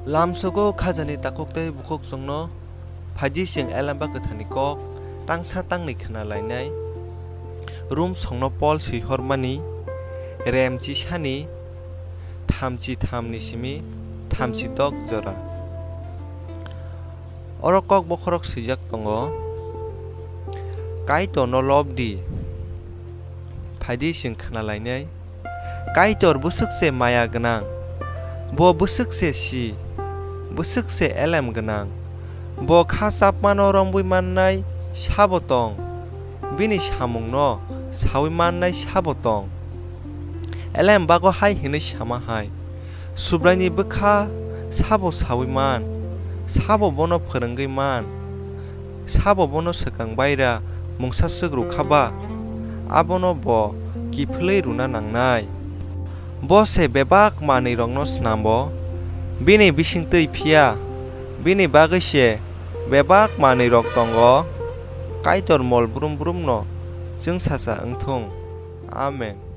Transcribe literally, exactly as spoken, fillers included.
Lamsogo khajani takhuk tei bukhuk chwngno. Phaidi chwng Elemba Kwtharni kok tangsa tangnwi khna lainai. Rom songno Pol swi hormani, rem chisani thamchi thamni simi thamchi dok jora. Oro kok bokhorok swijak tongo, Kaitorno lob di. Phaidi chwng khna lainai. Kaitor bwswk se maya gwnang, bo bwswk se si, bwswk se elem gwnang. Bo kha chapmano romwi mannai sabo tong, bini samungno saui mannai sabo tong. Elem bago hai hwnwi sama hai, Subraini bwkha sabo saui man, sabo bono phwrwngwi man, sabo bono swkang baira mungsa swk rw kha ba, abono bo kiphilwi rwna nangnai. Bo se bebak manwirokno snamo, bini bising twi phiya, bini bagwi se bebak manwirok tongo. Kaitor mol brum brumno chwngsacha wng thung. Amen.